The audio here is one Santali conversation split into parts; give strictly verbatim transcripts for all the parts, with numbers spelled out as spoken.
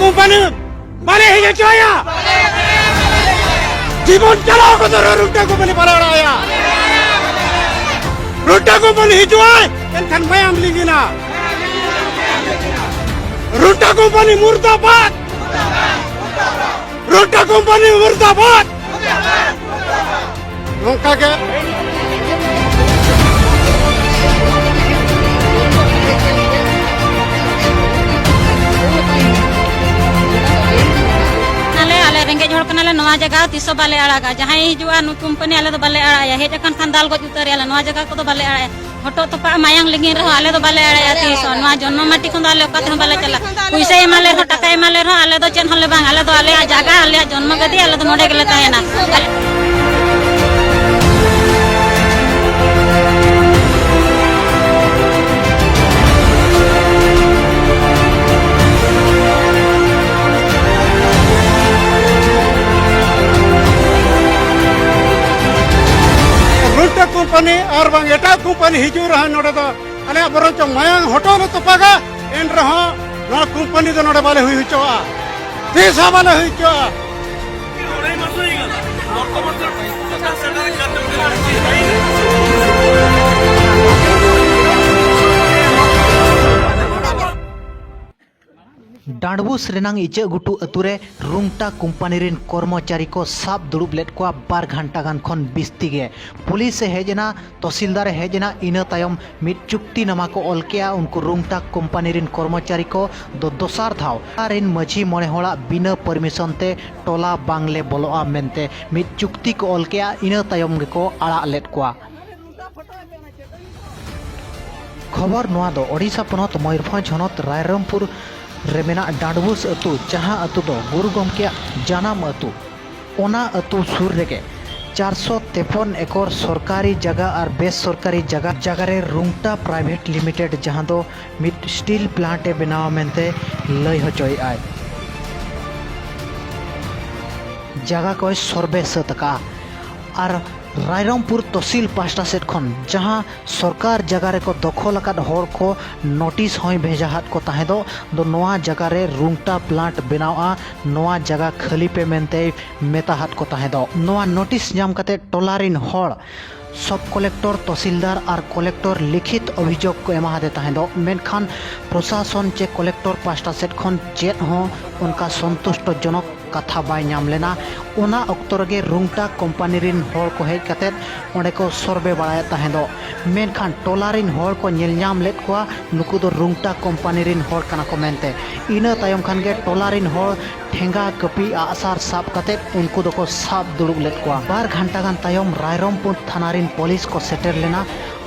ᱠᱳᱢᱯᱟᱱᱤ ᱵᱟᱞᱮ ᱦᱮᱡ ᱦᱚᱪᱚᱭᱟ᱾ ᱡᱤᱵᱚᱱ ᱪᱟᱞᱟᱣ ᱠᱚᱫᱚ ᱨᱩᱝᱴᱟ ᱠᱳᱢᱯᱟᱱᱤ ᱵᱟᱞᱮ ᱟᱲᱟᱜ ᱟᱭᱟ᱾ ᱨᱩᱝᱴᱟ ᱠᱳᱢᱯᱟᱱᱤ ᱦᱤᱡᱩᱜᱼᱟᱭ, ᱮᱱᱠᱷᱟᱱ ᱢᱟᱭᱟᱢ ᱞᱤᱸᱜᱤᱱᱟ᱾ ᱨᱩᱝᱴᱟ ᱠᱳᱢᱯᱟᱱᱤ ᱢᱩᱨᱫᱟᱵᱟᱫ᱾ ᱨᱩᱝᱴᱟ ᱠᱳᱢᱯᱟᱱᱤ ᱢᱩᱨᱫᱟᱵᱟᱫ᱾ ᱱᱚᱝᱠᱟ ᱜᱮ᱾ ᱟᱞᱮ, ᱟᱞᱮ ᱨᱮᱸᱜᱮᱡ ᱦᱚᱲ ᱠᱟᱱᱟᱞᱮ, ᱱᱚᱣᱟ ᱡᱟᱭᱜᱟ ᱛᱤᱥ ᱦᱚᱸ ᱵᱟᱞᱮ ᱟᱲᱟᱜᱟ᱾ ᱡᱟᱦᱟᱸᱭ ᱦᱤᱡᱩᱜᱼᱟ, ᱱᱩᱭ ᱠᱳᱢᱯᱟᱱᱤ, ᱟᱞᱮ ᱫᱚ ᱵᱟᱞᱮ ᱟᱲᱟᱜ ᱮᱭᱟ᱾ ᱦᱮᱡ ᱟᱠᱟᱱ ᱠᱷᱟᱱ ᱫᱟᱞ ᱜᱚᱡ ᱩᱛᱟᱹᱨ ᱮᱭᱟᱞᱮ, ᱱᱚᱣᱟ ᱡᱟᱭᱜᱟ ᱠᱚᱫᱚ ᱵᱟᱞᱮ ᱟᱲᱟᱜ ᱮᱭᱟ᱾ ᱦᱚᱴᱚᱜ ᱛᱚᱯᱟᱜ ᱢᱟᱭᱟᱝ ᱞᱤᱸᱜᱤᱱ ᱨᱮᱦᱚᱸ ᱟᱞᱮ ᱫᱚ ᱵᱟᱞᱮ ᱟᱲᱟᱜᱼᱟ ᱛᱤᱥ ᱦᱚᱸ᱾ ᱱᱚᱣᱟ ᱡᱚᱱᱢᱚ ᱢᱟᱴᱤ ᱠᱷᱚᱱ ᱫᱚ ᱟᱞᱮ ᱚᱠᱟ ᱛᱮᱦᱚᱸ ᱵᱟᱞᱮ ᱪᱟᱞᱟᱜᱼᱟ᱾ ᱯᱩᱭᱥᱟᱹ ᱮᱢᱟ ᱞᱮ ᱨᱮᱦᱚᱸ, ᱴᱟᱠᱟ ᱮᱢᱟ ᱞᱮ ᱨᱮᱦᱚᱸ, ᱟᱞᱮ ᱫᱚ ᱪᱮᱫ ᱦᱚᱸᱞᱮ ᱵᱟᱝ᱾ ᱟᱞᱮ ᱫᱚ ᱟᱞᱮᱭᱟᱜ ᱡᱟᱭᱜᱟ, ᱟᱞᱮᱭᱟᱜ ᱡᱚᱱᱢᱚ ᱜᱟᱹᱫᱤ, ᱟᱞᱮ ᱫᱚ ᱱᱚᱰᱮ ᱜᱮᱞᱮ ᱛᱟᱦᱮᱱᱟ᱾ ᱨᱩᱝᱴᱟ ᱠᱳᱢᱯᱟᱱᱤ ᱟᱨ ᱵᱟᱝ ᱮᱴᱟᱜ ᱠᱳᱢᱯᱟᱱᱤ ᱦᱤᱡᱩᱜ ᱨᱮᱦᱚᱸ ᱱᱚᱰᱮ ᱫᱚ ᱟᱞᱮᱭᱟᱜ ᱵᱚᱨᱚᱝ ᱪᱚᱝ ᱢᱟᱭᱟᱝ ᱦᱚᱴᱚᱜ ᱞᱮ ᱛᱚᱯᱟᱜᱟ, ᱮᱱ ᱨᱮᱦᱚᱸ ᱱᱚᱣᱟ ᱠᱳᱢᱯᱟᱱᱤ ᱫᱚ ᱱᱚᱰᱮ ᱵᱟᱞᱮ ᱦᱩᱭ ᱦᱚᱪᱚᱣᱟᱜᱼᱟ, ᱛᱤᱥ ᱦᱚᱸ ᱵᱟᱞᱮ ᱦᱩᱭ ᱦᱚᱪᱚᱣᱟᱜᱼᱟ᱾ ᱰᱟᱸᱰᱵᱩᱥ ᱨᱮᱱᱟᱝ ᱤᱪᱟᱹᱜ ᱜᱷᱩᱴᱩ ᱟᱹᱛᱩ ᱨᱮ ᱨᱩᱝᱴᱟ ᱠᱳᱢᱯᱟᱱᱤ ᱨᱮᱱ ᱠᱚᱨᱢᱚᱪᱟᱨᱤ ᱠᱚ ᱥᱟᱵ ᱫᱩᱲᱩᱵ ᱞᱮᱫ ᱠᱚᱣᱟ ᱵᱟᱨ ᱜᱷᱟᱱᱴᱟ ᱜᱟᱱ ᱠᱷᱚᱱ ᱵᱤᱥᱛᱤ ᱜᱮ᱾ ᱯᱩᱞᱤᱥ ᱮ ᱦᱮᱡ ᱮᱱᱟ, ᱛᱚᱦᱥᱤᱞᱫᱟᱨ ᱮ ᱦᱮᱡ ᱮᱱᱟ, ᱤᱱᱟᱹ ᱛᱟᱭᱚᱢ ᱢᱤᱫ ᱪᱩᱠᱛᱤ ᱱᱟᱢᱟ ᱠᱚ ᱚᱞ ᱠᱮᱜᱼᱟ᱾ ᱩᱱᱠᱩ ᱨᱩᱝᱴᱟ ᱠᱳᱢᱯᱟᱱᱤ ᱨᱮᱱ ᱠᱚᱨᱢᱚᱪᱟᱨᱤ ᱠᱚ ᱫᱚ ᱫᱚᱥᱟᱨ ᱫᱷᱟᱣ ᱴᱚᱞᱟ ᱨᱮᱱ ᱢᱟᱹᱡᱷᱤ ᱢᱚᱬᱮ ᱦᱚᱲᱟᱜ ᱵᱤᱱᱟᱹ ᱯᱟᱨᱢᱤᱥᱚᱱ ᱛᱮ ᱴᱚᱞᱟ ᱵᱟᱝ ᱞᱮ ᱵᱚᱞᱚᱜᱼᱟ ᱢᱮᱱᱛᱮ ᱢᱤᱫ ᱪᱩᱠᱛᱤ ᱠᱚ ᱚᱞ ᱠᱮᱜᱼᱟ᱾ ᱤᱱᱟᱹ ᱛᱟᱭᱚᱢ ᱜᱮᱠᱚ ᱟᱲᱟᱜ ᱞᱮᱫ ᱠᱚᱣᱟ᱾ ᱠᱷᱚᱵᱚᱨ ᱱᱚᱣᱟ ᱫᱚ ᱳᱰᱤᱥᱟ ᱯᱚᱱᱚᱛ ᱢᱚᱭᱩᱨᱵᱷᱚᱸᱡᱽ ᱦᱚᱱᱚᱛ ᱨᱟᱭᱨᱚᱝᱯᱩᱨ ᱨᱮ ᱢᱮᱱᱟᱜ ᱰᱟᱸᱰᱵᱩᱥ ᱟᱹᱛᱩ, ᱡᱟᱦᱟᱸ ᱟᱹᱛᱩ ᱫᱚ ᱜᱩᱨᱩ ᱜᱚᱢᱠᱮᱭᱟᱜ ᱡᱟᱱᱟᱢ ᱟᱹᱛᱩ, ᱚᱱᱟ ᱟᱹᱛᱩ ᱥᱩᱨ ᱨᱮᱜᱮ ᱪᱟᱨᱥᱚ ᱛᱮᱯᱚᱱ ᱮᱠᱚᱨ ᱥᱚᱨᱠᱟᱨᱤ ᱡᱟᱭᱜᱟ ᱟᱨ ᱵᱮᱥᱚᱨᱠᱟᱨᱤ ᱡᱟᱭᱜᱟ, ᱡᱟᱭᱜᱟ ᱨᱮ ᱨᱩᱝᱴᱟ ᱯᱨᱟᱭᱵᱷᱮᱴ ᱞᱤᱢᱤᱴᱮᱰ, ᱡᱟᱦᱟᱸ ᱫᱚ ᱢᱤᱫ ᱥᱴᱤᱞ ᱯᱞᱟᱱᱴ ᱮ ᱵᱮᱱᱟᱣᱟ ᱢᱮᱱᱛᱮ ᱞᱟᱹᱭ ᱦᱚᱪᱚᱭᱮᱫᱼᱟᱭ᱾ ᱡᱟᱭᱜᱟ ᱠᱚᱭ ᱥᱚᱨᱵᱮ ᱥᱟᱹᱛ ᱟᱠᱟᱫᱼᱟ ᱟᱨ ᱨᱟᱭᱨᱚᱝᱯᱩᱨ ᱛᱚᱥᱤᱞ ᱯᱟᱦᱴᱟ ᱥᱮᱫ ᱠᱷᱚᱱ ᱡᱟᱦᱟᱸ ᱥᱚᱨᱠᱟᱨ ᱡᱟᱭᱜᱟ ᱨᱮᱠᱚ ᱫᱚᱠᱷᱚᱞ ᱟᱠᱟᱫ ᱦᱚᱲ ᱠᱚ ᱱᱳᱴᱤᱥ ᱦᱚᱸᱭ ᱵᱷᱮᱡᱟ ᱟᱫ ᱠᱚ ᱛᱟᱦᱮᱸᱫᱚᱜ ᱫᱚ, ᱱᱚᱣᱟ ᱡᱟᱭᱜᱟ ᱨᱮ ᱨᱩᱝᱴᱟ ᱯᱞᱟᱱᱴ ᱵᱮᱱᱟᱣᱼᱟ, ᱱᱚᱣᱟ ᱡᱟᱭᱜᱟ ᱠᱷᱟᱹᱞᱤ ᱯᱮ ᱢᱮᱱᱛᱮᱭ ᱢᱮᱛᱟ ᱟᱫ ᱠᱚ ᱛᱟᱦᱮᱸᱫᱚᱜ᱾ ᱱᱚᱣᱟ ᱱᱳᱴᱤᱥ ᱧᱟᱢ ᱠᱟᱛᱮ ᱴᱚᱞᱟ ᱨᱤᱱ ᱦᱚᱲ ᱥᱚᱵ ᱠᱚᱞᱮᱠᱴᱚᱨ, ᱛᱚᱥᱤᱞᱫᱟᱨ ᱟᱨ ᱠᱚᱞᱮᱠᱴᱚᱨ ᱞᱤᱠᱷᱤᱛ ᱚᱵᱷᱤᱡᱳᱜᱽ ᱠᱚ ᱮᱢᱟ ᱟᱫᱮ ᱛᱟᱦᱮᱸᱫᱚᱜ, ᱢᱮᱱᱠᱷᱟᱱ ᱯᱨᱚᱥᱟᱥᱚᱱ ᱪᱮ ᱠᱚᱞᱮᱠᱴᱚᱨ ᱯᱟᱦᱴᱟ ᱥᱮᱫ ᱠᱷᱚᱱ ᱪᱮᱫ ᱦᱚᱸ ᱚᱱᱠᱟ ᱥᱚᱱᱛᱩᱥᱴᱚ ᱡᱚᱱᱚᱠ ᱠᱟᱛᱷᱟ ᱵᱟᱭ ᱧᱟᱢ ᱞᱮᱱᱟ᱾ ᱚᱱᱟ ᱚᱠᱛᱚ ᱨᱮᱜᱮ ᱨᱩᱝᱴᱟ ᱠᱳᱢᱯᱟᱱᱤ ᱨᱤᱱ ᱦᱚᱲ ᱠᱚ ᱦᱮᱡ ᱠᱟᱛᱮ ᱚᱸᱰᱮ ᱠᱚ ᱥᱚᱨᱵᱮ ᱵᱟᱲᱟᱭᱮᱫ ᱛᱟᱦᱮᱸᱫᱚᱜ, ᱢᱮᱱᱠᱷᱟᱱ ᱴᱚᱞᱟ ᱨᱤᱱ ᱦᱚᱲ ᱠᱚ ᱧᱮᱞ ᱧᱟᱢ ᱞᱮᱫ ᱠᱚᱣᱟ ᱱᱩᱠᱩ ᱫᱚ ᱨᱩᱝᱴᱟ ᱠᱳᱢᱯᱟᱱᱤ ᱨᱤᱱ ᱦᱚᱲ ᱠᱟᱱᱟ ᱠᱚ ᱢᱮᱱᱛᱮ᱾ ᱤᱱᱟᱹ ᱛᱟᱭᱚᱢ ᱠᱷᱟᱱ ᱜᱮ ᱴᱚᱞᱟ ᱨᱤᱱ ᱦᱚᱲ ᱴᱷᱮᱸᱜᱟ, ᱠᱟᱹᱯᱤ, ᱟᱜᱼᱥᱟᱨ ᱥᱟᱵ ᱠᱟᱛᱮ ᱩᱱᱠᱩ ᱫᱚᱠᱚ ᱥᱟᱵ ᱫᱩᱲᱩᱵ ᱞᱮᱫ ᱠᱚᱣᱟ᱾ ᱵᱟᱨ ᱜᱷᱟᱱᱴᱟ ᱜᱟᱱ ᱛᱟᱭᱚᱢ ᱨᱟᱭᱨᱚᱝᱯᱩᱨ ᱛᱷᱟᱱᱟ ᱨᱤᱱ ᱯᱩᱞᱤᱥ ᱠᱚ ᱥᱮᱴᱮᱨ ᱞᱮᱱᱟ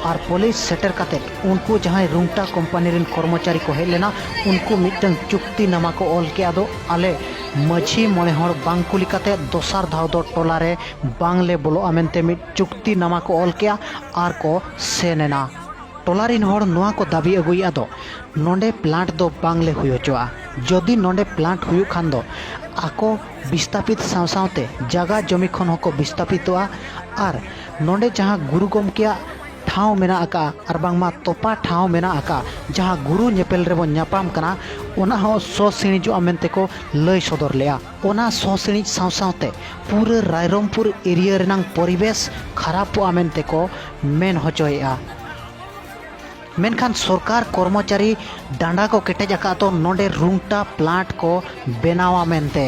ᱟᱨ ᱯᱩᱞᱤᱥ ᱥᱮᱴᱮᱨ ᱠᱟᱛᱮ ᱩᱱᱠᱩ ᱡᱟᱦᱟᱸᱭ ᱨᱩᱝᱴᱟ ᱠᱳᱢᱯᱟᱱᱤ ᱨᱤᱱ ᱠᱚᱨᱢᱚᱪᱟᱨᱤ ᱠᱚ ᱦᱮᱡ ᱞᱮᱱᱟ, ᱩᱱᱠᱩ ᱢᱤᱫᱴᱟᱝ ᱪᱩᱠᱛᱤ ᱱᱟᱢᱟ ᱠᱚ ᱚᱞ ᱠᱮᱫ ᱫᱚ, ᱟᱞᱮ ᱢᱟᱹᱡᱷᱤ ᱢᱚᱬᱮ ᱦᱚᱲ ᱵᱟᱝ ᱠᱩᱞᱤ ᱠᱟᱛᱮ ᱫᱚᱥᱟᱨ ᱫᱷᱟᱣ ᱫᱚ ᱴᱚᱞᱟ ᱨᱮ ᱵᱟᱝ ᱞᱮ ᱵᱚᱞᱚᱜᱼᱟ ᱢᱮᱱᱛᱮ ᱢᱤᱫ ᱪᱩᱠᱛᱤ ᱱᱟᱢᱟ ᱠᱚ ᱚᱞ ᱠᱮᱫᱼᱟ ᱟᱨ ᱠᱚ ᱥᱮᱱ ᱮᱱᱟ᱾ ᱴᱚᱞᱟ ᱨᱤᱱ ᱦᱚᱲ ᱱᱚᱣᱟ ᱠᱚ ᱫᱟᱹᱵᱤ ᱟᱹᱜᱩᱭᱮᱫᱼᱟ ᱫᱚ, ᱱᱚᱰᱮ ᱯᱞᱟᱱᱴ ᱫᱚ ᱵᱟᱝ ᱞᱮ ᱦᱩᱭ ᱦᱚᱪᱚᱣᱟᱜᱼᱟ᱾ ᱡᱩᱫᱤ ᱱᱚᱰᱮ ᱯᱞᱟᱱᱴ ᱦᱩᱭᱩᱜ ᱠᱷᱟᱱ ᱫᱚ ᱟᱠᱚ ᱵᱤᱥᱛᱟᱯᱤᱛ ᱥᱟᱶ ᱥᱟᱶᱛᱮ ᱡᱟᱭᱜᱟ ᱡᱚᱢᱤ ᱠᱷᱚᱱ ᱦᱚᱸᱠᱚ ᱵᱤᱥᱛᱟᱯᱤᱛᱚᱜᱼᱟ᱾ ᱟᱨ ᱱᱚᱰᱮ ᱡᱟᱦᱟᱸ ᱜᱩᱨᱩ ᱜᱚᱢᱠᱮᱭᱟᱜ ᱴᱷᱟᱶ ᱢᱮᱱᱟᱜ ᱟᱠᱟᱫᱼᱟ ᱟᱨ ᱵᱟᱝᱢᱟ ᱛᱚᱯᱟ ᱴᱷᱟᱶ ᱢᱮᱱᱟᱜ ᱟᱠᱟᱫᱼᱟ, ᱡᱟᱦᱟᱸ ᱜᱩᱨᱩ ᱧᱮᱯᱮᱞ ᱨᱮᱵᱚᱱ ᱧᱟᱯᱟᱢ ᱠᱟᱱᱟ, ᱚᱱᱟ ᱦᱚᱸ ᱥᱚ ᱥᱤᱬᱤᱡᱚᱜᱼᱟ ᱢᱮᱱᱛᱮ ᱠᱚ ᱞᱟᱹᱭ ᱥᱚᱫᱚᱨ ᱞᱮᱫᱼᱟ᱾ ᱚᱱᱟ ᱥᱚ ᱥᱤᱬᱤᱡ ᱥᱟᱶ ᱥᱟᱶᱛᱮ ᱯᱩᱨᱟᱹ ᱨᱟᱭᱨᱚᱝᱯᱩᱨ ᱮᱨᱤᱭᱟ ᱨᱮᱱᱟᱝ ᱯᱚᱨᱤᱵᱮᱥ ᱠᱷᱟᱨᱟᱯᱚᱜᱼᱟ ᱢᱮᱱᱛᱮ ᱠᱚ ᱢᱮᱱ ᱦᱚᱪᱚᱭᱮᱫᱼᱟ᱾ ᱢᱮᱱᱠᱷᱟᱱ ᱥᱚᱨᱠᱟᱨ ᱠᱚᱨᱢᱚᱪᱟᱨᱤ ᱰᱟᱸᱰᱟ ᱠᱚ ᱠᱮᱴᱮᱡ ᱟᱠᱟᱫ ᱫᱚ ᱱᱚᱰᱮ ᱨᱩᱝᱴᱟ ᱯᱞᱟᱱᱴ ᱠᱚ ᱵᱮᱱᱟᱣᱟ ᱢᱮᱱᱛᱮ᱾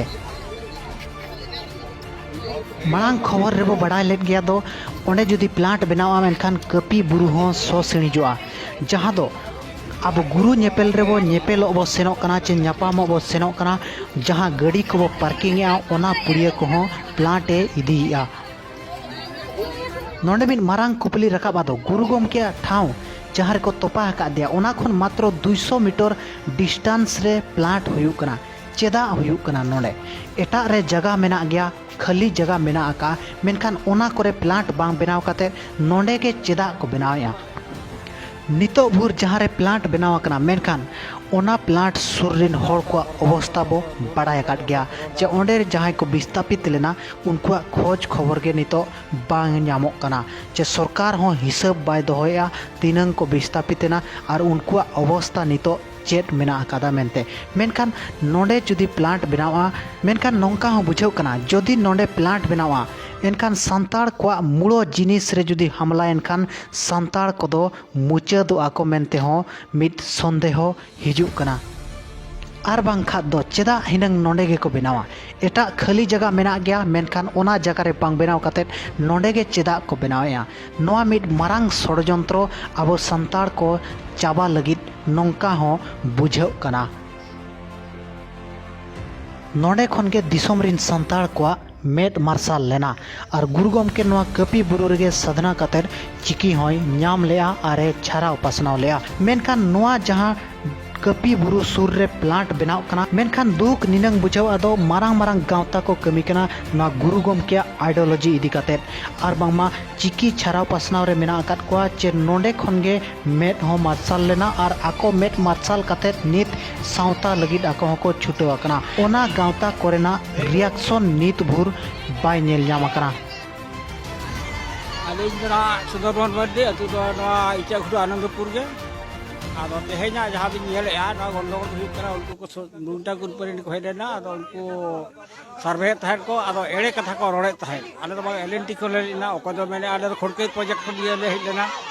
ᱢᱟᱲᱟᱝ ᱠᱷᱚᱵᱚᱨ ᱨᱮᱵᱚ ᱵᱟᱲᱟᱭ ᱞᱮᱫ ᱜᱮᱭᱟ ᱫᱚ, ᱚᱸᱰᱮ ᱡᱩᱫᱤ ᱯᱞᱟᱱᱴ ᱵᱮᱱᱟᱣᱟ ᱢᱮᱱᱠᱷᱟᱱ ᱠᱟᱹᱯᱤ ᱵᱩᱨᱩ ᱦᱚᱸ ᱥᱚ ᱥᱤᱬᱤᱡᱚᱜᱼᱟ, ᱡᱟᱦᱟᱸ ᱫᱚ ᱟᱵᱚ ᱜᱩᱨᱩ ᱧᱮᱯᱮᱞ ᱨᱮᱵᱚ ᱧᱮᱯᱮᱞᱚᱜ ᱵᱚ ᱥᱮᱱᱚᱜ ᱠᱟᱱᱟ ᱪᱮ ᱧᱟᱯᱟᱢᱚᱜ ᱵᱚ ᱥᱮᱱᱚᱜ ᱠᱟᱱᱟ, ᱡᱟᱦᱟᱸ ᱜᱟᱹᱰᱤ ᱠᱚᱵᱚ ᱯᱟᱨᱠᱤᱝ ᱮᱜᱼᱟ ᱚᱱᱟ ᱯᱩᱲᱤᱭᱟᱹ ᱠᱚᱦᱚᱸ ᱯᱞᱟᱱᱴ ᱮ ᱤᱫᱤᱭᱮᱜᱼᱟ᱾ ᱱᱚᱰᱮ ᱢᱤᱫ ᱢᱟᱨᱟᱝ ᱠᱩᱠᱞᱤ ᱨᱟᱠᱟᱵ ᱟᱫᱚ, ᱜᱩᱨᱩ ᱜᱚᱢᱠᱮᱭᱟᱜ ᱴᱷᱟᱶ ᱡᱟᱦᱟᱸ ᱨᱮᱠᱚ ᱛᱚᱯᱟ ᱟᱠᱟᱫ ᱫᱮᱭᱟ, ᱚᱱᱟ ᱠᱷᱚᱱ ᱢᱟᱛᱨᱚ ᱫᱩᱭᱥᱚ ᱢᱤᱴᱚᱨ ᱰᱤᱥᱴᱟᱱᱥ ᱨᱮ ᱯᱞᱟᱱᱴ ᱦᱩᱭᱩᱜ ᱠᱟᱱᱟ, ᱪᱮᱫᱟᱜ ᱦᱩᱭᱩᱜ ᱠᱟᱱᱟ? ᱱᱚᱰᱮ ᱮᱴᱟᱜ ᱨᱮ ᱡᱟᱭᱜᱟ ᱢᱮᱱᱟᱜ ᱜᱮᱭᱟ, ᱠᱷᱟᱹᱞᱤ ᱡᱟᱭᱜᱟ ᱢᱮᱱᱟᱜ ᱟᱠᱟᱫᱼᱟ, ᱢᱮᱱᱠᱷᱟᱱ ᱚᱱᱟ ᱠᱚᱨᱮ ᱯᱞᱟᱱᱴ ᱵᱟᱝ ᱵᱮᱱᱟᱣ ᱠᱟᱛᱮ ᱱᱚᱰᱮ ᱜᱮ ᱪᱮᱫᱟᱜ ᱠᱚ ᱵᱮᱱᱟᱣᱮᱫᱼᱟ? ᱱᱤᱛᱚᱜ ᱵᱷᱳᱨ ᱡᱟᱦᱟᱸ ᱨᱮ ᱯᱞᱟᱱᱴ ᱵᱮᱱᱟᱣ ᱟᱠᱟᱱᱟ, ᱢᱮᱱᱠᱷᱟᱱ ᱚᱱᱟ ᱯᱞᱟᱱᱴ ᱥᱩᱨ ᱨᱮᱱ ᱦᱚᱲ ᱠᱚᱣᱟᱜ ᱚᱵᱚᱥᱛᱟ ᱵᱚ ᱵᱟᱲᱟᱭ ᱟᱠᱟᱫ ᱜᱮᱭᱟ, ᱡᱮ ᱚᱸᱰᱮ ᱡᱟᱦᱟᱸᱭ ᱠᱚ ᱵᱤᱥᱛᱟᱯᱤᱛ ᱞᱮᱱᱟ, ᱩᱱᱠᱩᱣᱟᱜ ᱠᱷᱚᱡᱽ ᱠᱷᱚᱵᱚᱨ ᱜᱮ ᱱᱤᱛᱚᱜ ᱵᱟᱝ ᱧᱟᱢᱚᱜ ᱠᱟᱱᱟ᱾ ᱡᱮ ᱥᱚᱨᱠᱟᱨ ᱦᱚᱸ ᱦᱤᱥᱟᱹᱵ ᱵᱟᱭ ᱫᱚᱦᱚᱭᱮᱫᱼᱟ ᱛᱤᱱᱟᱹᱝ ᱠᱚ ᱵᱤᱥᱛᱟᱯᱤᱛ ᱮᱱᱟ ᱟᱨ ᱩᱱᱠᱩᱣᱟᱜ ᱚᱵᱚᱥᱛᱟ ᱱᱤᱛᱚᱜ ᱪᱮᱫ ᱢᱮᱱᱟᱜ ᱟᱠᱟᱫᱟ ᱢᱮᱱᱛᱮ᱾ ᱢᱮᱱᱠᱷᱟᱱ ᱱᱚᱰᱮ ᱡᱩᱫᱤ ᱯᱞᱟᱱᱴ ᱵᱮᱱᱟᱣᱼᱟ, ᱢᱮᱱᱠᱷᱟᱱ ᱱᱚᱝᱠᱟ ᱦᱚᱸ ᱵᱩᱡᱷᱟᱹᱜ ᱠᱟᱱᱟ, ᱡᱩᱫᱤ ᱱᱚᱰᱮ ᱯᱞᱟᱱᱴ ᱵᱮᱱᱟᱣᱼᱟ, ᱮᱱᱠᱷᱟᱱ ᱥᱟᱱᱛᱟᱲ ᱠᱚᱣᱟᱜ ᱢᱩᱲᱚ ᱡᱤᱱᱤᱥ ᱨᱮ ᱡᱩᱫᱤ ᱦᱟᱢᱞᱟᱭᱮᱱ ᱠᱷᱟᱱ ᱥᱟᱱᱛᱟᱲ ᱠᱚᱫᱚ ᱢᱩᱪᱟᱹᱫᱚᱜᱼᱟ ᱠᱚ ᱢᱮᱱᱛᱮ ᱦᱚᱸ ᱢᱤᱫ ᱥᱚᱱᱫᱮᱦᱚ ᱦᱤᱡᱩᱜ ᱠᱟᱱᱟ᱾ ᱟᱨ ᱵᱟᱝᱠᱷᱟᱱ ᱫᱚ ᱪᱮᱫᱟᱜ ᱦᱤᱱᱟᱹᱝ ᱱᱚᱰᱮ ᱜᱮᱠᱚ ᱵᱮᱱᱟᱣᱟ? ᱮᱴᱟᱜ ᱠᱷᱟᱹᱞᱤ ᱡᱟᱭᱜᱟ ᱢᱮᱱᱟᱜ ᱜᱮᱭᱟ, ᱢᱮᱱᱠᱷᱟᱱ ᱚᱱᱟ ᱡᱟᱭᱜᱟ ᱨᱮ ᱵᱟᱝ ᱵᱮᱱᱟᱣ ᱠᱟᱛᱮᱫ ᱱᱚᱰᱮ ᱜᱮ ᱪᱮᱫᱟᱜ ᱠᱚ ᱵᱮᱱᱟᱣᱮᱫᱼᱟ? ᱱᱚᱣᱟ ᱢᱤᱫ ᱢᱟᱨᱟᱝ ᱥᱚᱲᱡᱚᱱᱛᱨᱚ ᱟᱵᱚ ᱥᱟᱱᱛᱟᱲ ᱠᱚ ᱪᱟᱵᱟ ᱞᱟᱹᱜᱤᱫ ᱱᱚᱝᱠᱟ ᱦᱚᱸ ᱵᱩᱡᱷᱟᱹᱜ ᱠᱟᱱᱟ᱾ ᱱᱚᱰᱮ ᱠᱷᱚᱱ ᱜᱮ ᱫᱤᱥᱚᱢ ᱨᱤᱱ ᱥᱟᱱᱛᱟᱲ ᱠᱚᱣᱟᱜ ᱢᱮᱫ ᱢᱟᱨᱥᱟᱞ ᱞᱮᱱᱟ ᱟᱨ ᱜᱩᱨᱩ ᱜᱚᱢᱠᱮ ᱱᱚᱣᱟ ᱠᱟᱹᱯᱤ ᱵᱩᱨᱩ ᱨᱮᱜᱮ ᱥᱟᱫᱷᱱᱟ ᱠᱟᱛᱮᱫ ᱪᱤᱠᱤ ᱦᱚᱸᱭ ᱧᱟᱢ ᱞᱮᱜᱼᱟ ᱟᱨ ᱮ ᱪᱷᱟᱨᱟᱣ ᱯᱟᱥᱱᱟᱣ ᱞᱮᱜᱼᱟ᱾ ᱢᱮᱱᱠᱷᱟᱱ ᱱᱚᱣᱟ ᱡᱟᱦᱟᱸ ᱠᱟᱹᱯᱤ ᱵᱩᱨᱩ ᱥᱩᱨ ᱨᱮ ᱯᱞᱟᱱᱴ ᱵᱮᱱᱟᱣ ᱠᱟᱱᱟ, ᱢᱮᱱᱠᱷᱟᱱ ᱫᱩᱠ ᱱᱤᱱᱟᱹᱝ ᱵᱩᱡᱷᱟᱹᱣ ᱟᱫᱚ ᱢᱟᱨᱟᱝ ᱢᱟᱨᱟᱝ ᱜᱟᱶᱛᱟ ᱠᱚ ᱠᱟᱹᱢᱤ ᱠᱟᱱᱟ ᱱᱚᱣᱟ ᱜᱩᱨᱩ ᱜᱚᱢᱠᱮᱭᱟᱜ ᱟᱭᱰᱤᱭᱳᱞᱚᱡᱤ ᱤᱫᱤ ᱠᱟᱛᱮᱫ᱾ ᱟᱨ ᱵᱟᱝᱢᱟ ᱪᱤᱠᱤ ᱪᱷᱟᱨᱟᱣ ᱯᱟᱥᱱᱟᱣ ᱨᱮ ᱢᱮᱱᱟᱜ ᱟᱠᱟᱫ ᱠᱚᱣᱟ, ᱪᱮ ᱱᱚᱰᱮ ᱠᱷᱚᱱ ᱜᱮ ᱢᱮᱫ ᱦᱚᱸ ᱢᱟᱨᱥᱟᱞ ᱞᱮᱱᱟ ᱟᱨ ᱟᱠᱚ ᱢᱮᱫ ᱢᱟᱨᱥᱟᱞ ᱠᱟᱛᱮᱫ ᱱᱤᱛ ᱥᱟᱶᱛᱟ ᱞᱟᱹᱜᱤᱫ ᱟᱠᱚ ᱦᱚᱸᱠᱚ ᱪᱷᱩᱴᱟᱹᱣ ᱟᱠᱟᱱᱟ᱾ ᱚᱱᱟ ᱜᱟᱶᱛᱟ ᱠᱚᱨᱮᱱᱟᱜ ᱨᱤᱭᱟᱠᱥᱚᱱ ᱱᱤᱛ ᱵᱷᱳᱨ ᱵᱟᱭ ᱧᱮᱞ ᱧᱟᱢ ᱟᱠᱟᱱᱟ᱾ ᱟᱹᱞᱤᱧ ᱫᱚ ᱱᱟᱦᱟᱜ ᱥᱩᱫᱚᱨᱢᱳᱦᱚᱱ ᱢᱟᱨᱰᱤ, ᱟᱹᱛᱩ ᱫᱚ ᱱᱚᱣᱟ ᱤᱪᱟᱹᱜᱷᱩᱴᱩ ᱟᱱᱚᱱᱫᱚᱯᱩᱨ ᱜᱮ᱾ ᱟᱫᱚ ᱛᱮᱦᱮᱧᱟᱜ ᱡᱟᱦᱟᱸ ᱵᱤᱱ ᱧᱮᱞᱮᱫᱼᱟ, ᱱᱚᱣᱟ ᱜᱚᱱᱰᱚᱜᱳᱞ ᱫᱚ ᱦᱩᱭᱩᱜ ᱠᱟᱱᱟ, ᱩᱱᱠᱩ ᱠᱚ ᱥᱚ- ᱱᱩᱱᱴᱟ ᱠᱩᱱᱯᱟᱹᱨᱤᱱ ᱠᱚ ᱦᱮᱡ ᱞᱮᱱᱟ, ᱟᱫᱚ ᱩᱱᱠᱩ ᱥᱟᱨᱵᱷᱮᱭᱮᱫ ᱛᱟᱦᱮᱸᱫ ᱠᱚ, ᱟᱫᱚ ᱮᱲᱮ ᱠᱟᱛᱷᱟ ᱠᱚ ᱨᱚᱲᱮᱫ ᱛᱟᱦᱮᱸᱫ᱾ ᱟᱞᱮ ᱫᱚ ᱵᱟᱝ ᱮᱞ ᱮᱱ ᱴᱤ ᱠᱷᱚᱱ ᱞᱮ ᱦᱮᱡ ᱮᱱᱟ, ᱚᱠᱚᱭ ᱫᱚ ᱢᱮᱱᱮᱫᱼᱟ ᱟᱞᱮ ᱫᱚ ᱠᱷᱚᱲᱠᱟᱹᱭ ᱯᱨᱚᱡᱮᱠᱴ ᱠᱷᱚᱱ ᱤᱭᱟᱹ ᱞᱮ ᱦᱮᱡ ᱞᱮᱱᱟ,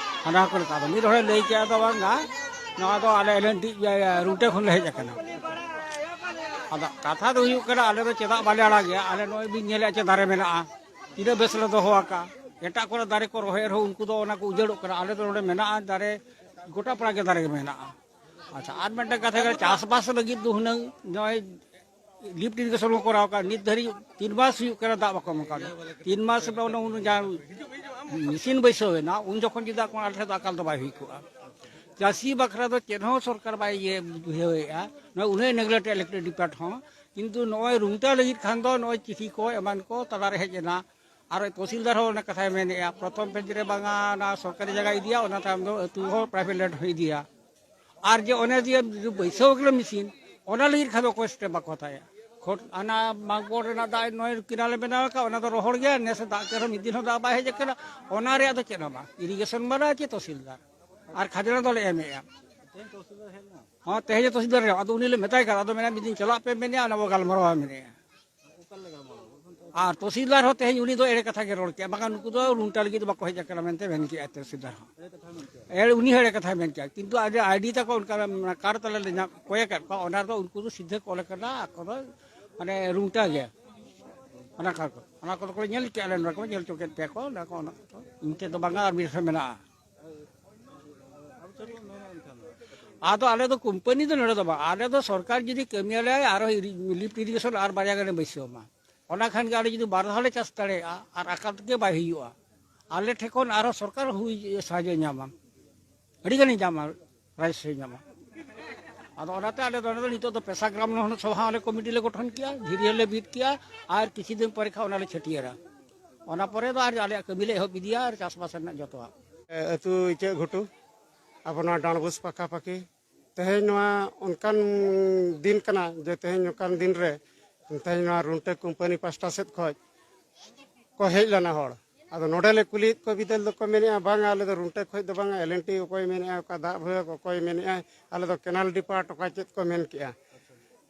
ᱦᱟᱱᱟ ᱠᱚ ᱞᱮᱠᱟ᱾ ᱟᱫᱚ ᱢᱤᱫ ᱦᱚᱲᱮ ᱞᱟᱹᱭ ᱠᱮᱫᱼᱟ, ᱫᱚ ᱵᱟᱝᱟ, ᱱᱚᱣᱟ ᱫᱚ ᱟᱞᱮ ᱮᱞ ᱮᱱ ᱴᱤ ᱨᱩᱴᱮ ᱠᱷᱚᱱ ᱞᱮ ᱦᱮᱡ ᱟᱠᱟᱱᱟ᱾ ᱟᱫᱚ ᱠᱟᱛᱷᱟ ᱫᱚ ᱦᱩᱭᱩᱜ ᱠᱟᱱᱟ, ᱟᱞᱮ ᱫᱚ ᱪᱮᱫᱟᱜ ᱵᱟᱞᱮ ᱟᱲᱟᱜᱮᱜᱼᱟ? ᱟᱞᱮ ᱱᱚᱜᱼᱚᱭ ᱵᱤᱱ ᱧᱮᱞᱮᱫᱼᱟ ᱪᱮ ᱫᱟᱨᱮ ᱢᱮᱱᱟᱜᱼᱟ, ᱛᱤᱱᱟᱹᱜ ᱵᱮᱥ ᱞᱮ ᱫᱚᱦᱚ ᱟᱠᱟᱫᱼᱟ᱾ ᱮᱴᱟᱜ ᱠᱚᱨᱮ ᱫᱟᱨᱮ ᱠᱚ ᱨᱚᱦᱚᱭᱮᱫ ᱨᱮᱦᱚᱸ ᱩᱱᱠᱩ ᱫᱚ ᱚᱱᱟ ᱠᱚ ᱩᱡᱟᱹᱲᱚᱜ ᱠᱟᱱᱟ᱾ ᱟᱞᱮ ᱫᱚ ᱱᱚᱰᱮ ᱢᱮᱱᱟᱜᱼᱟ ᱫᱟᱨᱮ, ᱜᱚᱴᱟ ᱯᱟᱲᱟ ᱜᱮ ᱫᱟᱨᱮ ᱜᱮ ᱢᱮᱱᱟᱜᱼᱟ᱾ ᱟᱪᱪᱷᱟ, ᱟᱨ ᱢᱤᱫᱴᱮᱱ ᱠᱟᱛᱷᱟ ᱠᱟᱱᱟ, ᱪᱟᱥᱵᱟᱥ ᱞᱟᱹᱜᱤᱫ ᱫᱚ ᱦᱩᱱᱟᱹᱝ ᱱᱚᱜᱼᱚᱭ ᱞᱤᱯᱴ ᱤᱨᱤᱜᱮᱥᱚᱱ ᱠᱚ ᱠᱚᱨᱟᱣ ᱟᱠᱟᱫ, ᱱᱤᱛ ᱫᱷᱟᱹᱨᱤᱡ ᱛᱤᱱ ᱢᱟᱥ ᱦᱩᱭᱩᱜ ᱠᱟᱱᱟ ᱫᱟᱜ ᱵᱟᱠᱚ ᱮᱢ ᱟᱠᱟᱫ᱾ ᱛᱤᱱ ᱢᱟᱥ ᱨᱮ ᱚᱱᱟ ᱩᱱ ᱡᱟᱦᱟᱸ ᱢᱮᱥᱤᱱ ᱵᱟᱹᱭᱥᱟᱹᱣ ᱮᱱᱟ, ᱩᱱ ᱡᱚᱠᱷᱚᱱ ᱡᱩᱫᱤ ᱟᱞᱮ ᱴᱷᱮᱱ ᱫᱚ ᱟᱠᱟᱞ ᱫᱚ ᱵᱟᱭ ᱦᱩᱭ ᱠᱚᱜᱼᱟ᱾ ᱪᱟᱹᱥᱤ ᱵᱟᱠᱷᱨᱟ ᱫᱚ ᱪᱮᱫ ᱦᱚᱸ ᱥᱚᱨᱠᱟᱨ ᱵᱟᱭ ᱤᱭᱟᱹ ᱵᱩᱡᱷᱟᱹᱣᱮᱫᱼᱟ, ᱱᱚᱜᱼᱚᱭ ᱩᱱᱟᱹᱜ ᱱᱮᱜᱞᱮᱠᱴ ᱤᱞᱮᱠᱴᱨᱤᱠ ᱰᱤᱯᱟᱨᱴ ᱦᱚᱸ᱾ ᱠᱤᱱᱛᱩ ᱱᱚᱜᱼᱚᱭ ᱨᱩᱝᱴᱟ ᱞᱟᱹᱜᱤᱫ ᱠᱷᱟᱱ ᱫᱚ ᱱᱚᱜᱼᱚᱭ ᱪᱤᱴᱷᱤ ᱠᱚ ᱮᱢᱟᱱ ᱠᱚ ᱛᱟᱞᱟᱨᱮ ᱦᱮᱡ ᱮᱱᱟ᱾ ᱟᱨ ᱛᱚᱦᱥᱤᱞᱫᱟᱨ ᱦᱚᱸ ᱚᱱᱟ ᱠᱟᱛᱷᱟᱭ ᱢᱮᱱᱮᱫᱼᱟ, ᱯᱨᱚᱛᱷᱚᱢ ᱯᱷᱮᱡᱽ ᱨᱮ ᱵᱟᱝᱟ ᱚᱱᱟ ᱥᱚᱨᱠᱟᱨᱤ ᱡᱟᱭᱜᱟ ᱤᱫᱤᱭᱟ, ᱚᱱᱟ ᱛᱟᱭᱚᱢ ᱫᱚ ᱟᱹᱛᱩ ᱦᱚᱸ ᱯᱨᱟᱭᱵᱷᱮᱴ ᱞᱮᱱᱰ ᱦᱚᱸ ᱤᱫᱤᱭᱟ᱾ ᱟᱨ ᱡᱮ ᱚᱱᱮ ᱡᱮ ᱵᱟᱹᱭᱥᱟᱹᱣ ᱠᱟᱱᱟ ᱢᱮᱥᱤᱱ, ᱚᱱᱟ ᱞᱟᱹᱜᱤᱫ ᱠᱷᱟᱱ ᱫᱚ ᱚᱠᱚᱭ ᱥᱴᱮᱯ ᱵᱟᱠᱚ ᱦᱟᱛᱟᱣᱟ᱾ ᱠᱷᱚᱴ ᱟᱱᱟ ᱢᱟᱜᱽᱵᱚᱲ ᱨᱮᱱᱟᱜ ᱫᱟᱜ ᱱᱚᱜᱼᱚᱭ ᱠᱮᱱᱟᱞᱮ ᱵᱮᱱᱟᱣ ᱟᱠᱟᱫ, ᱚᱱᱟ ᱫᱚ ᱨᱚᱦᱚᱲ ᱜᱮᱭᱟ, ᱱᱮᱥ ᱫᱟᱜ ᱪᱮᱫ ᱦᱚᱸ ᱢᱤᱫ ᱫᱤᱱ ᱦᱚᱸ ᱫᱟᱜ ᱵᱟᱭ ᱦᱮᱡ ᱟᱠᱟᱱᱟ᱾ ᱚᱱᱟ ᱨᱮᱭᱟᱜ ᱫᱚ ᱪᱮᱫ ᱦᱚᱸ ᱵᱟᱝ, ᱤᱨᱤᱜᱮᱥᱚᱱ ᱵᱟᱞᱟ ᱪᱮ ᱛᱚᱦᱥᱤᱞᱫᱟᱨ ᱟᱨ ᱠᱷᱟᱡᱽᱱᱟ ᱫᱚᱞᱮ ᱮᱢᱮᱜᱼᱟ᱾ ᱦᱚᱸ, ᱛᱮᱦᱮᱧ ᱛᱚᱦᱥᱤᱞᱫᱟᱨ ᱦᱮᱡ ᱞᱮᱱᱟ᱾ ᱟᱫᱚ ᱩᱱᱤ ᱞᱮ ᱢᱮᱛᱟᱭ ᱠᱟᱱᱟ, ᱟᱫᱚ ᱢᱮᱱᱟ ᱢᱤᱫ ᱫᱤᱱ ᱪᱟᱞᱟᱜ ᱯᱮ ᱢᱮᱱᱮᱜᱼᱟ, ᱚᱱᱟ ᱵᱚ ᱜᱟᱞᱢᱟᱨᱟᱣᱟ ᱢᱮᱱᱮᱜᱼᱟ᱾ ᱟᱨ ᱛᱚᱦᱥᱤᱞᱫᱟᱨ ᱦᱚᱸ ᱛᱮᱦᱮᱧ ᱩᱱᱤ ᱫᱚ ᱮᱲᱮ ᱠᱟᱛᱷᱟ ᱜᱮ ᱨᱚᱲ ᱠᱮᱜᱼᱟ, ᱵᱟᱠᱷᱟᱱ ᱱᱩᱠᱩ ᱫᱚ ᱨᱩᱱᱴᱟ ᱞᱟᱹᱜᱤᱫ ᱫᱚ ᱵᱟᱠᱚ ᱦᱮᱡ ᱟᱠᱟᱱᱟ ᱢᱮᱱᱛᱮ ᱢᱮᱱ ᱠᱮᱜᱼᱟ ᱛᱚᱦᱥᱤᱞᱫᱟᱨ ᱦᱚᱸ᱾ ᱮᱲᱮ, ᱩᱱᱤ ᱦᱚᱸ ᱮᱲᱮ ᱠᱟᱛᱷᱟᱭ ᱢᱮᱱ ᱠᱮᱜᱼᱟ, ᱠᱤᱱᱛᱩ ᱟᱡ ᱟᱭᱰᱤ ᱛᱟᱠᱚ ᱚᱱᱠᱟ ᱠᱟᱨᱰ ᱛᱟᱞᱮ ᱞᱮ ᱧᱟᱢ, ᱠᱚᱭ ᱟᱠᱟᱫ ᱠᱚᱣᱟ, ᱚᱱᱟ ᱨᱮᱫᱚ ᱩᱱᱠᱩ ᱫᱚ ᱥᱤᱫᱷᱟᱹ ᱠᱚ ᱚᱞ ᱟᱠᱟᱫᱟ, ᱟᱠᱚ ᱫᱚ ᱢᱟᱱᱮ ᱨᱩᱱᱴᱟ ᱜᱮ᱾ ᱚᱱᱟ ᱠᱟᱨᱰ ᱠᱚ, ᱚᱱᱟ ᱠᱚᱫᱚ ᱠᱚ ᱧᱮᱞ ᱠᱮᱜᱼᱟ, ᱟᱞᱮ ᱱᱚᱰᱮ ᱠᱚ ᱧᱮᱞ ᱦᱚᱪᱚ ᱠᱮᱫ ᱯᱮᱭᱟ ᱠᱚ, ᱚᱱᱟ ᱠᱚ, ᱚᱱᱟ ᱠᱚ ᱤᱧ ᱴᱷᱮᱱ ᱫᱚ ᱵᱟᱝᱟ, ᱟᱨ ᱢᱤᱫ ᱴᱷᱮᱱ ᱢᱮᱱᱟᱜᱼᱟ᱾ ᱟᱫᱚ ᱟᱞᱮ ᱫᱚ ᱠᱳᱢᱯᱟᱱᱤ ᱫᱚ ᱱᱚᱰᱮ ᱫᱚ ᱵᱟᱝ, ᱟᱞᱮ ᱫᱚ ᱥᱚᱨᱠᱟᱨ ᱡᱩᱫᱤ ᱠᱟᱹᱢᱤᱭᱟᱞᱮᱭᱟᱭ, ᱟᱨᱦᱚᱸ ᱤᱨᱤ-, ᱞᱤᱯᱷᱴ ᱤᱨᱤᱜᱮᱥᱚᱱ ᱟᱨ ᱵᱟᱨᱭᱟ ᱜᱟᱱᱮ ᱵᱟᱹᱭᱥᱟᱹᱣ ᱢᱟ, ᱚᱱᱟ ᱠᱷᱟᱱ ᱜᱮ ᱟᱞᱮ ᱡᱩᱫᱤ ᱵᱟᱨ ᱫᱷᱟᱣ ᱞᱮ ᱪᱟᱥ ᱫᱟᱲᱮᱭᱟᱜᱼᱟ ᱟᱨ ᱟᱠᱟᱞ ᱛᱮᱜᱮ ᱵᱟᱭ ᱦᱩᱭᱩᱜᱼᱟ, ᱟᱞᱮ ᱴᱷᱮᱱ ᱠᱷᱚᱱ ᱟᱨᱦᱚᱸ ᱥᱚᱨᱠᱟᱨ ᱦᱩᱭ ᱥᱟᱦᱟᱡᱽᱡᱚᱭ ᱧᱟᱢᱟ, ᱟᱹᱰᱤ ᱜᱟᱱᱮ ᱧᱟᱢᱟ, ᱨᱟᱭᱤᱥᱮ ᱧᱟᱢᱟ᱾ ᱟᱫᱚ ᱚᱱᱟᱛᱮ ᱟᱞᱮ ᱫᱚ ᱱᱚᱰᱮ ᱫᱚ ᱱᱤᱛᱚᱜ ᱫᱚ ᱯᱮᱥᱟ ᱜᱨᱟᱢ ᱥᱚᱵᱷᱟ ᱦᱚᱸᱞᱮ ᱠᱚᱢᱤᱴᱤ ᱞᱮ ᱜᱚᱴᱷᱚᱱ ᱠᱮᱜᱼᱟ, ᱫᱷᱤᱨᱤ ᱦᱚᱸᱞᱮ ᱵᱤᱫ ᱠᱮᱜᱼᱟ, ᱟᱨ ᱠᱤᱪᱷᱩ ᱫᱤᱱ ᱯᱚᱨᱮ ᱠᱷᱟᱱ ᱚᱱᱟᱞᱮ ᱪᱷᱟᱹᱴᱭᱟᱹᱨᱟ᱾ ᱚᱱᱟ ᱯᱚᱨᱮ ᱫᱚ ᱟᱨ ᱟᱞᱮᱭᱟᱜ ᱠᱟᱹᱢᱤ ᱞᱮ ᱮᱦᱚᱵ ᱤᱫᱤᱭᱟ ᱟᱨ ᱪᱟᱥᱵᱟᱥ ᱨᱮᱱᱟᱜ ᱡᱚᱛᱚᱣᱟᱜ᱾ ᱟᱹᱛᱩ ᱤᱪᱟᱹᱜ ᱜᱷᱩᱴᱩ, ᱟᱵᱚ ᱱᱚᱣᱟ ᱰᱟᱸᱰᱵᱳᱥ ᱯᱟᱠᱟᱯᱟᱠᱤ᱾ ᱛᱮᱦᱮᱧ ᱱᱚᱣᱟ ᱚᱱᱠᱟᱱ ᱫᱤᱱ ᱠᱟᱱᱟ ᱡᱮ ᱛᱮᱦᱮᱧ ᱱᱚᱝᱠᱟᱱ ᱫᱤᱱ ᱨᱮ ᱛᱮᱦᱮᱧ ᱱᱚᱣᱟ ᱨᱩᱱᱴᱟᱹ ᱠᱳᱢᱯᱟᱱᱤ ᱯᱟᱥᱴᱟ ᱥᱮᱫ ᱠᱷᱚᱱ ᱠᱚ ᱦᱮᱡ ᱞᱮᱱᱟ ᱦᱚᱲ᱾ ᱟᱫᱚ ᱱᱚᱰᱮ ᱞᱮ ᱠᱩᱞᱤᱭᱮᱫ ᱠᱚ ᱵᱤᱫᱟᱹᱞ ᱫᱚᱠᱚ ᱢᱮᱱᱮᱫᱼᱟ, "ᱵᱟᱝᱟ, ᱟᱞᱮ ᱫᱚ ᱨᱩᱱᱴᱟᱹ ᱠᱷᱚᱱ ᱫᱚ ᱵᱟᱝᱟ, ᱮᱞ ᱮᱱ ᱴᱤ ᱚᱠᱚᱭ ᱢᱮᱱᱮᱫᱼᱟ, ᱚᱠᱟ ᱫᱟᱜ ᱵᱷᱟᱹᱭᱟᱹ ᱚᱠᱚᱭ ᱢᱮᱱᱮᱫᱼᱟ, ᱟᱞᱮ ᱫᱚ ᱠᱮᱱᱟᱞ ᱰᱤᱯᱟᱨᱴ ᱚᱠᱟ ᱪᱮᱫ ᱠᱚ ᱢᱮᱱ ᱠᱮᱜᱼᱟ?"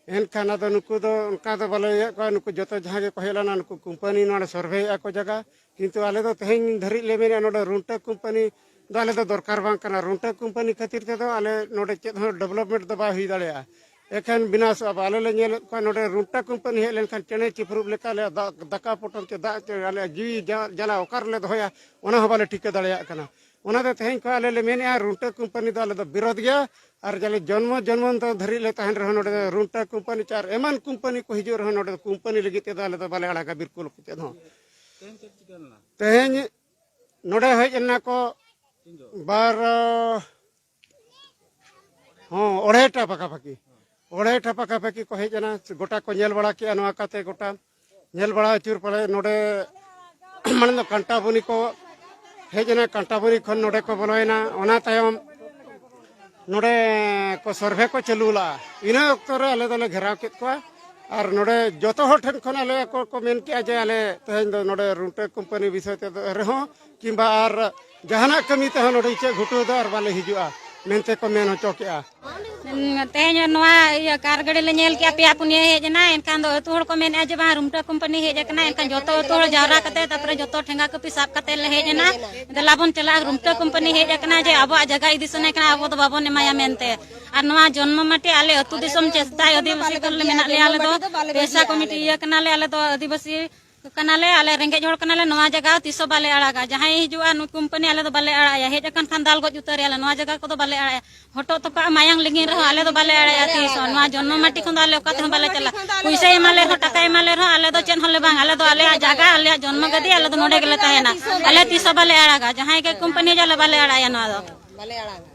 ᱮᱱᱠᱷᱟᱱ ᱟᱫᱚ ᱱᱩᱠᱩ ᱫᱚ ᱚᱱᱠᱟ ᱫᱚ ᱵᱟᱞᱮ ᱤᱭᱟᱹᱭᱮᱫ ᱠᱚᱣᱟ, ᱱᱩᱠᱩ ᱡᱚᱛᱚ ᱡᱟᱦᱟᱸ ᱜᱮᱠᱚ ᱦᱮᱡ ᱞᱮᱱᱟ, ᱱᱩᱠᱩ ᱠᱳᱢᱯᱟᱱᱤ ᱱᱚᱰᱮ ᱥᱚᱨᱵᱷᱮᱭᱮᱫᱼᱟ ᱠᱚ ᱡᱟᱭᱜᱟ, ᱠᱤᱱᱛᱩ ᱟᱞᱮ ᱫᱚ ᱛᱮᱦᱮᱧ ᱫᱷᱟᱹᱨᱤᱡ ᱞᱮ ᱢᱮᱱᱮᱫᱼᱟ, ᱱᱚᱰᱮ ᱨᱩᱱᱴᱟᱹ ᱠᱳᱢᱯᱟᱱᱤ ᱫᱚ ᱟᱞᱮ ᱫᱚ ᱫᱚᱨᱠᱟᱨ ᱵᱟᱝ ᱠᱟᱱᱟ᱾ ᱨᱩᱱᱴᱟᱹ ᱠᱳᱢᱯᱟᱱᱤ ᱠᱷᱟᱹᱛᱤᱨ ᱛᱮᱫᱚ ᱟᱞᱮ ᱱᱚᱰᱮ ᱪᱮᱫ ᱦᱚᱸ ᱰᱮᱵᱷᱞᱚᱯᱢᱮᱱᱴ ᱫᱚ ᱵᱟᱭ ᱦᱩᱭ ᱫᱟᱲᱮᱭᱟᱜᱼᱟ, ᱮᱠᱷᱮᱱ ᱵᱤᱱᱟᱥᱚᱜᱼᱟ᱾ ᱟᱞᱮ ᱞᱮ ᱧᱮᱞᱮᱫ ᱠᱚᱣᱟ ᱱᱚᱰᱮ ᱨᱩᱱᱴᱟᱹ ᱠᱳᱢᱯᱟᱱᱤ ᱦᱮᱡ ᱞᱮᱱᱠᱷᱟᱱ ᱪᱮᱬᱮ ᱪᱤᱯᱨᱩᱫ ᱞᱮᱠᱟ ᱟᱞᱮ ᱫᱟᱜ, ᱫᱟᱠᱟ ᱯᱚᱴᱚᱢ ᱪᱮ ᱫᱟᱜ ᱪᱮ ᱟᱞᱮᱭᱟᱜ ᱡᱤᱣᱤ ᱡᱟ-, ᱡᱟᱞᱟ ᱚᱠᱟ ᱨᱮᱞᱮ ᱫᱚᱦᱚᱭᱟ, ᱚᱱᱟ ᱦᱚᱸ ᱵᱟᱞᱮ ᱴᱷᱤᱠᱟᱹ ᱫᱟᱲᱮᱭᱟᱜ ᱠᱟᱱᱟ᱾ ᱚᱱᱟᱛᱮ ᱛᱮᱦᱮᱧ ᱠᱷᱚᱱ ᱟᱞᱮ ᱞᱮ ᱢᱮᱱᱮᱫᱼᱟ, ᱨᱩᱱᱴᱟᱹ ᱠᱳᱢᱯᱟᱱᱤ ᱫᱚ ᱟᱞᱮ ᱫᱚ ᱵᱤᱨᱳᱫᱷ ᱜᱮᱭᱟ᱾ ᱟᱨ ᱡᱟᱞᱮ ᱡᱚᱱᱢᱚ ᱡᱚᱱᱢᱚᱱᱛᱚᱨ ᱫᱷᱟᱹᱨᱤᱡ ᱞᱮ ᱛᱟᱦᱮᱱ ᱨᱮᱦᱚᱸ, ᱱᱚᱰᱮ ᱫᱚ ᱨᱩᱱᱴᱟᱹ ᱠᱳᱢᱯᱟᱱᱤ ᱪᱮ ᱟᱨ ᱮᱢᱟᱱ ᱠᱳᱢᱯᱟᱱᱤ ᱠᱚ ᱦᱤᱡᱩᱜ ᱨᱮᱦᱚᱸ, ᱱᱚᱰᱮ ᱫᱚ ᱠᱳᱢᱯᱟᱱᱤ ᱞᱟᱹᱜᱤᱫ ᱛᱮᱫᱚ ᱟᱞᱮ ᱫᱚ ᱵᱟᱞᱮ ᱟᱲᱟᱜᱟ ᱵᱤᱞᱠᱩᱞ ᱪᱮᱫ ᱦᱚᱸ᱾ ᱛᱮᱦᱮᱧ ᱪᱮᱫ ᱪᱤᱠᱟᱹ ᱞᱮᱱᱟ? ᱛᱮᱦᱮᱧ ᱱᱚᱰᱮ ᱦᱮᱡ ᱮᱱᱟ ᱠᱚ ᱛᱤᱱ ᱡᱚᱦᱚᱜ? ᱵᱟᱨ, ᱦᱚᱸ, ᱚᱲᱟᱭᱴᱟ ᱯᱟᱠᱟᱯᱟᱠᱤ, ᱚᱲᱟᱭᱴᱟ ᱯᱟᱠᱟᱯᱟᱠᱤ ᱠᱚ ᱦᱮᱡ ᱮᱱᱟ᱾ ᱜᱚᱴᱟ ᱠᱚ ᱧᱮᱞ ᱵᱟᱲᱟ ᱠᱮᱜᱼᱟ ᱱᱚᱣᱟ ᱠᱟᱛᱮ, ᱜᱚᱴᱟ ᱧᱮᱞ ᱵᱟᱲᱟ ᱟᱹᱪᱩᱨ ᱯᱟᱲᱮ ᱱᱚᱰᱮ ᱢᱟᱱᱮ ᱫᱚ ᱠᱟᱱᱴᱟᱵᱚᱱᱤ ᱠᱚ ᱦᱮᱡ ᱮᱱᱟ, ᱠᱟᱱᱴᱟᱵᱚᱱᱤ ᱠᱷᱚᱱ ᱱᱚᱰᱮ ᱠᱚ ᱵᱚᱞᱚᱭᱮᱱᱟ᱾ ᱚᱱᱟ ᱛᱟᱭᱚᱢ ᱱᱚᱰᱮ ᱠᱚ ᱥᱚᱨᱵᱷᱮ ᱠᱚ ᱪᱟᱹᱞᱩ ᱞᱟᱜᱼᱟ᱾ ᱤᱱᱟᱹ ᱚᱠᱛᱚ ᱨᱮ ᱟᱞᱮ ᱫᱚᱞᱮ ᱜᱷᱮᱨᱟᱣ ᱠᱮᱫ ᱠᱚᱣᱟ᱾ ᱟᱨ ᱱᱚᱰᱮ ᱡᱚᱛᱚ ᱦᱚᱲ ᱴᱷᱮᱱ ᱠᱷᱚᱱ ᱟᱞᱮ ᱠᱚ ᱠᱚ ᱢᱮᱱ ᱠᱮᱜᱼᱟ ᱡᱮ ᱟᱞᱮ ᱛᱮᱦᱮᱧ ᱫᱚ ᱱᱚᱰᱮ ᱨᱩᱢᱴᱟᱹ ᱠᱳᱢᱯᱟᱱᱤ ᱵᱤᱥᱚᱭ ᱛᱮᱫᱚ ᱨᱮᱦᱚᱸ ᱠᱤᱝᱵᱟ ᱟᱨ ᱡᱟᱦᱟᱱᱟᱜ ᱠᱟᱹᱢᱤ ᱛᱮᱦᱚᱸ ᱱᱚᱰᱮ ᱤᱪᱟᱹᱜ ᱜᱷᱩᱴᱩ ᱫᱚ ᱟᱨ ᱵᱟᱞᱮ ᱦᱤᱡᱩᱜᱼᱟ ᱢᱮᱱᱛᱮ ᱠᱚ ᱢᱮᱱ ᱦᱚᱪᱚ ᱠᱮᱜᱼᱟ᱾ ᱛᱮᱦᱮᱧ ᱱᱚᱣᱟ ᱤᱭᱟᱹ ᱠᱟᱨ ᱜᱟᱹᱰᱤ ᱞᱮ ᱧᱮᱞ ᱠᱮᱜᱼᱟ, ᱯᱮᱭᱟ ᱯᱩᱱᱭᱟᱹ ᱦᱮᱡ ᱮᱱᱟ, ᱮᱱᱠᱷᱟᱱ ᱫᱚ ᱟᱹᱛᱩ ᱦᱚᱲ ᱠᱚ ᱢᱮᱱᱮᱜᱼᱟ ᱡᱮ ᱵᱟᱝ ᱨᱩᱢᱴᱟᱹ ᱠᱳᱢᱯᱟᱱᱤ ᱦᱮᱡ ᱟᱠᱟᱱᱟ, ᱮᱱᱠᱷᱟᱱ ᱡᱚᱛᱚ ᱟᱹᱛᱩ ᱦᱚᱲ ᱡᱟᱣᱨᱟ ᱠᱟᱛᱮ ᱛᱟᱨᱯᱚᱨᱮ ᱡᱚᱛᱚ ᱴᱷᱮᱸᱜᱟ ᱠᱟᱹᱯᱤ ᱥᱟᱵ ᱠᱟᱛᱮ ᱞᱮ ᱦᱮᱡ ᱮᱱᱟ᱾ ᱫᱮᱞᱟ ᱵᱚᱱ ᱪᱟᱞᱟᱜᱼᱟ, ᱨᱩᱢᱴᱟᱹ ᱠᱳᱢᱯᱟᱱᱤ ᱦᱮᱡ ᱟᱠᱟᱱᱟ ᱡᱮ ᱟᱵᱚᱣᱟᱜ ᱡᱟᱭᱜᱟ ᱤᱫᱤ ᱥᱟᱱᱟᱭ ᱠᱟᱱᱟ, ᱟᱵᱚ ᱫᱚ ᱵᱟᱵᱚᱱ ᱮᱢᱟᱭᱟ ᱢᱮᱱᱛᱮ᱾ ᱟᱨ ᱱᱚᱣᱟ ᱡᱚᱱᱢᱚ ᱢᱟᱴᱤ ᱟᱞᱮ ᱟᱹᱛᱩ ᱫᱤᱥᱚᱢ ᱪᱮᱥᱴᱟᱭ ᱟᱹᱫᱤᱵᱟᱹᱥᱤ ᱠᱚᱞᱮ ᱢᱮᱱᱟᱜ ᱞᱮᱭᱟ, ᱟᱞᱮ ᱫᱚ ᱯᱮᱥᱟ ᱠᱚᱢᱤᱴᱤ ᱤᱭᱟᱹ ᱠᱟᱱᱟᱞᱮ, ᱟᱞᱮ ᱫᱚ ᱟᱹᱫᱤᱵᱟᱹᱥᱤ ᱠᱟᱱᱟᱞᱮ, ᱟᱞᱮ ᱨᱮᱸᱜᱮᱡ ᱦᱚᱲ ᱠᱟᱱᱟᱞᱮ, ᱱᱚᱣᱟ ᱡᱟᱭᱜᱟ ᱦᱚᱸ ᱛᱤᱥ ᱦᱚᱸ ᱵᱟᱞᱮ ᱟᱲᱟᱜᱟ᱾ ᱡᱟᱦᱟᱸᱭ ᱦᱤᱡᱩᱜᱼᱟ ᱱᱩᱭ ᱠᱳᱢᱯᱟᱱᱤ, ᱟᱞᱮ ᱫᱚ ᱵᱟᱞᱮ ᱟᱲᱟᱜ ᱮᱭᱟ, ᱦᱮᱡ ᱟᱠᱟᱱ ᱠᱷᱟᱱ ᱫᱟᱞ ᱜᱚᱡ ᱩᱛᱟᱹᱨ ᱮᱭᱟᱞᱮ, ᱱᱚᱣᱟ ᱡᱟᱭᱜᱟ ᱠᱚᱫᱚ ᱵᱟᱞᱮ ᱟᱲᱟᱜ ᱮᱭᱟ᱾ ᱦᱚᱴᱚᱜ ᱛᱚᱯᱟᱜ ᱢᱟᱭᱟᱝ ᱞᱤᱸᱜᱤᱱ ᱨᱮᱦᱚᱸ ᱟᱞᱮ ᱫᱚ ᱵᱟᱞᱮ ᱟᱲᱟᱜ ᱮᱭᱟ ᱛᱤᱥ ᱦᱚᱸ᱾ ᱱᱚᱣᱟ ᱡᱚᱱᱢᱚ ᱢᱟᱴᱤ ᱠᱷᱚᱱ ᱫᱚ ᱟᱞᱮ ᱚᱠᱟ ᱛᱮᱦᱚᱸ ᱵᱟᱞᱮ ᱪᱟᱞᱟᱜᱼᱟ᱾ ᱯᱩᱭᱥᱟᱹ ᱮᱢᱟ ᱞᱮ ᱨᱮᱦᱚᱸ, ᱴᱟᱠᱟ ᱮᱢᱟ ᱞᱮ ᱨᱮᱦᱚᱸ, ᱟᱞᱮ ᱫᱚ ᱪᱮᱫ ᱦᱚᱸ ᱞᱮ ᱵᱟᱝ, ᱟᱞᱮ ᱫᱚ ᱟᱞᱮᱭᱟᱜ ᱡᱟᱭᱜᱟ, ᱟᱞᱮᱭᱟᱜ ᱡᱚᱱᱢᱚ ᱜᱟᱹᱫᱤ, ᱟᱞᱮ ᱫᱚ ᱱᱚᱰᱮ ᱜᱮᱞᱮ ᱛᱟᱦᱮᱱᱟ᱾ ᱟᱞᱮ ᱛᱤᱥ ᱦᱚᱸ ᱵᱟᱞᱮ ᱟᱲᱟᱜᱟ, ᱡᱟᱦᱟᱸᱭ ᱜᱮ ᱠᱳᱢᱯᱟᱱᱤ ᱦᱤᱡᱩᱜᱼᱟ, ᱟᱞᱮ ᱵᱟᱞᱮ ᱟᱲᱟᱜ ᱮᱭᱟ ᱱᱚᱣᱟ ᱫᱚ᱾ ᱵᱟᱞᱮ ᱟᱲᱟᱜᱟ᱾